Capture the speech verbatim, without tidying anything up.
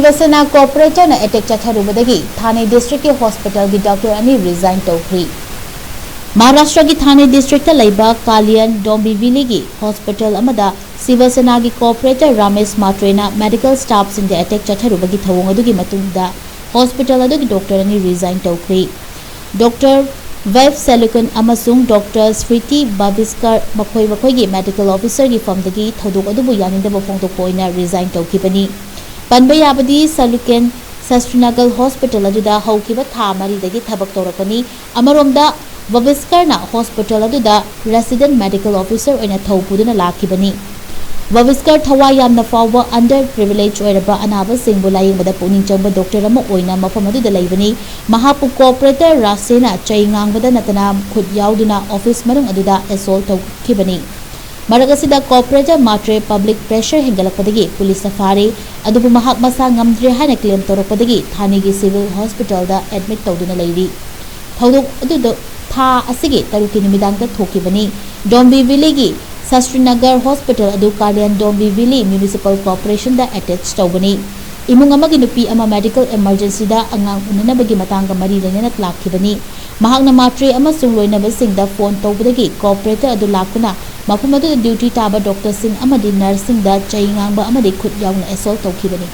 ꯁꯤꯕ ꯁꯦꯅꯥ ꯀꯣꯔꯄꯣꯔꯦꯇꯔꯅ ꯑꯦꯇꯦꯛ ꯆꯠꯊꯔꯨꯕꯗꯒꯤ ꯊꯥꯅꯦ ꯗꯤꯁꯇ꯭ꯔꯤꯛꯀꯤ ꯍꯣꯁꯄꯤꯇꯥꯜꯒꯤ ꯗꯣꯛꯇꯔ ꯑꯅꯤ ꯔꯤꯖꯥꯏꯟ ꯇꯧꯈ꯭ꯔꯤ꯫ ꯃꯍꯥꯔꯥꯁꯇ꯭ꯔꯒꯤ ꯊꯥꯅꯦ ꯗꯤꯁꯇ꯭ꯔꯤꯛꯇ ꯂꯩꯕ ꯀꯥꯂꯤꯌꯟ ꯗꯣꯝꯕꯤꯕꯤꯂꯤꯒꯤ ꯍꯣꯁꯄꯤꯇꯥꯜ ꯑꯃꯗ ꯁꯤꯕ ꯁꯦꯅꯥꯒꯤ ꯀꯣꯔꯄꯣꯔꯦꯇꯔ ꯔꯥꯃꯦꯁ ꯃꯥꯇ꯭ꯔꯦꯅ ꯃꯦꯗꯤꯀꯦꯜ ꯁ꯭ꯇꯥꯐꯁꯤꯡꯗ ꯑꯦꯇꯦꯛ ꯆꯠꯊꯔꯨꯕꯒꯤ ꯊꯧꯑꯣꯡ ꯑꯗꯨꯒꯤ ꯃꯇꯨꯡꯗ ꯍꯣꯁꯄꯤꯇꯥꯜ ꯑꯗꯨꯒꯤ ꯗꯣꯛꯇꯔ ꯑꯅꯤ ꯔꯤꯖꯥꯏꯟ ꯇꯧꯈ꯭ꯔꯤ꯫ ꯗꯣꯛꯇꯔ ꯚꯦꯕ ꯁꯦꯂꯨꯀꯟ ꯑꯃꯁꯨꯡ ꯗꯣꯛꯇꯔ ꯁ꯭ꯔꯤꯇꯤ ꯕꯥꯕꯤꯁꯀꯔ ꯃꯈꯣꯏ ꯃꯈꯣꯏꯒꯤ ꯃꯦꯗꯤꯀꯦꯜ ꯑꯣꯐꯤꯁꯔꯒꯤ ꯐꯝꯗꯒꯤ ꯊꯧꯗꯣꯛ ꯑꯗꯨꯕꯨ ꯌꯥꯅꯤꯡꯗꯕ ꯐꯣꯡꯗꯣꯛꯄ ꯑꯣꯏꯅ ꯔꯤꯖꯥꯏꯟ ꯇꯧꯈꯤꯕꯅꯤ꯫ ꯄꯟꯕ ꯌꯥꯕꯗꯤ, ꯁꯦꯂꯨꯀꯟ ꯁꯥꯁꯇ꯭ꯔꯤꯅꯒꯔ ꯍꯣꯁꯄꯤꯇꯥꯜ ꯑꯗꯨꯗ ꯍꯧꯈꯤꯕ ꯊꯥ ꯃꯔꯤꯗꯒꯤ ꯊꯕꯛ ꯇꯧꯔꯛꯄꯅꯤ꯫ ꯑꯃꯔꯣꯝꯗ, ꯕꯥꯕꯤꯁꯀꯔꯅ ꯍꯣꯁꯄꯤꯇꯥꯜ ꯑꯗꯨꯗ ꯔꯦꯁꯤꯗꯦꯟꯠ ꯃꯦꯗꯤꯀꯦꯜ ꯑꯣꯐꯤꯁꯔ ꯑꯣꯏꯅ ꯊꯧ ꯄꯨꯗꯨꯅ ꯂꯥꯛꯈꯤꯕꯅꯤ꯫ ꯕꯥꯕꯤꯁꯀꯔ ꯊꯋꯥꯏ ꯌꯥꯝꯅ ꯐꯥꯎꯕ, ꯑꯟꯗꯔ ꯄ꯭ꯔꯤꯚꯤꯂꯦꯖ ꯑꯣꯏꯔꯕ ꯑꯅꯥꯕꯁꯤꯡꯕꯨ ꯂꯥꯌꯦꯡꯕꯗ ꯄꯨꯛꯅꯤꯡ ꯆꯪꯕ ꯗꯣꯛꯇꯔ ꯑꯃ ꯑꯣꯏꯅ ꯃꯐꯝ ꯑꯗꯨꯗ ꯂꯩꯕꯅꯤ꯫ ꯃꯍꯥꯛꯄꯨ ꯀꯣꯔꯄꯣꯔꯦꯇꯔ ꯔꯥꯁꯦꯅ ꯆꯩ ꯉꯥꯡꯕꯗ ꯅꯠꯇꯅ ꯈꯨꯠ ꯌꯥꯎꯗꯨꯅ ꯑꯣꯐꯤꯁ ꯃꯅꯨꯡ ꯑꯗꯨꯗ ꯑꯦꯁꯣꯜꯠ ꯇꯧꯈꯤꯕꯅꯤ꯫ ꯃꯔꯛ ꯑꯁꯤꯗ, ꯀꯣꯔꯄꯣꯔꯦꯇꯔ ꯃꯥꯇ꯭ꯔꯦ ꯄꯕ꯭ꯂꯤꯛ ꯄ꯭ꯔꯦꯁꯔ ꯍꯦꯟꯒꯠꯂꯛꯄꯗꯒꯤ ꯄꯨꯂꯤꯁꯇ ꯐꯥꯔꯤ꯫ ꯑꯗꯨꯕꯨ ꯃꯍꯥꯛ ꯃꯁꯥ ꯉꯝꯗ꯭ꯔꯦ ꯍꯥꯏꯅ ꯀ꯭ꯂꯦꯝ ꯇꯧꯔꯛꯄꯗꯒꯤ ꯊꯥꯅꯦꯒꯤ ꯁꯤꯚꯤꯜ ꯍꯣꯁꯄꯤꯇꯥꯜꯗ ꯑꯦꯗꯃꯤꯠ ꯇꯧꯗꯨꯅ ꯂꯩꯔꯤ꯫ ꯊꯧꯗꯣꯛ ꯑꯗꯨꯗ ꯊꯥ ꯑꯁꯤꯒꯤ ꯇꯔꯨꯛꯀꯤ ꯅꯨꯃꯤꯗꯥꯡꯗ ꯊꯣꯛꯈꯤꯕꯅꯤ꯫ ꯗꯣꯝꯕꯤꯕꯤꯂꯤꯒꯤ ꯁꯥꯁꯇ꯭ꯔꯤꯅꯒꯔ ꯍꯣꯁꯄꯤꯇꯥꯜ ꯑꯗꯨ ꯀꯥꯂꯤꯌꯟ ꯗꯣꯝꯕꯤꯕꯤꯂꯤ ꯃ꯭ꯌꯨꯅꯤꯁꯤꯄꯥꯜ ꯀꯣꯔꯄꯣꯔꯦꯁꯟꯗ ꯑꯦꯇꯦꯆ ꯇꯧꯕꯅꯤ꯫ ꯏꯃꯨꯡ ꯑꯃꯒꯤ ꯅꯨꯄꯤ ꯑꯃ ꯃꯦꯗꯤꯀꯦꯜ ꯏꯃꯔꯖꯦꯟꯁꯤꯗ ꯑꯉꯥꯡ ꯎꯅꯅꯕꯒꯤ ꯃꯇꯥꯡꯒ ꯃꯔꯤ ꯂꯩꯅꯅ ꯂꯥꯛꯈꯤꯕꯅꯤ꯫ ꯃꯍꯥꯛꯅ ꯃꯥꯇ꯭ꯔꯦ ꯑꯃꯁꯨꯡ ꯂꯣꯏꯅꯕꯁꯤꯡꯗ ꯐꯣꯟ ꯇꯧꯕꯗꯒꯤ ꯀꯣꯔꯄꯣꯔꯦꯇꯔ ꯑꯗꯨ ꯂꯥꯛꯇꯨꯅ ꯃꯐꯝ ꯑꯗꯨꯗ ꯗ꯭ꯌꯨꯇꯤ ꯇꯥꯕ ꯗꯣꯛꯇꯔꯁꯤꯡ ꯑꯃꯗꯤ ꯅꯔꯁꯁꯤꯡꯗ ꯆꯩ ꯉꯥꯡꯕ ꯑꯃꯗꯤ ꯈꯨꯠ ꯌꯥꯎꯅ ꯑꯦꯁꯣꯜꯠ ꯇꯧꯈꯤꯕꯅꯤ꯫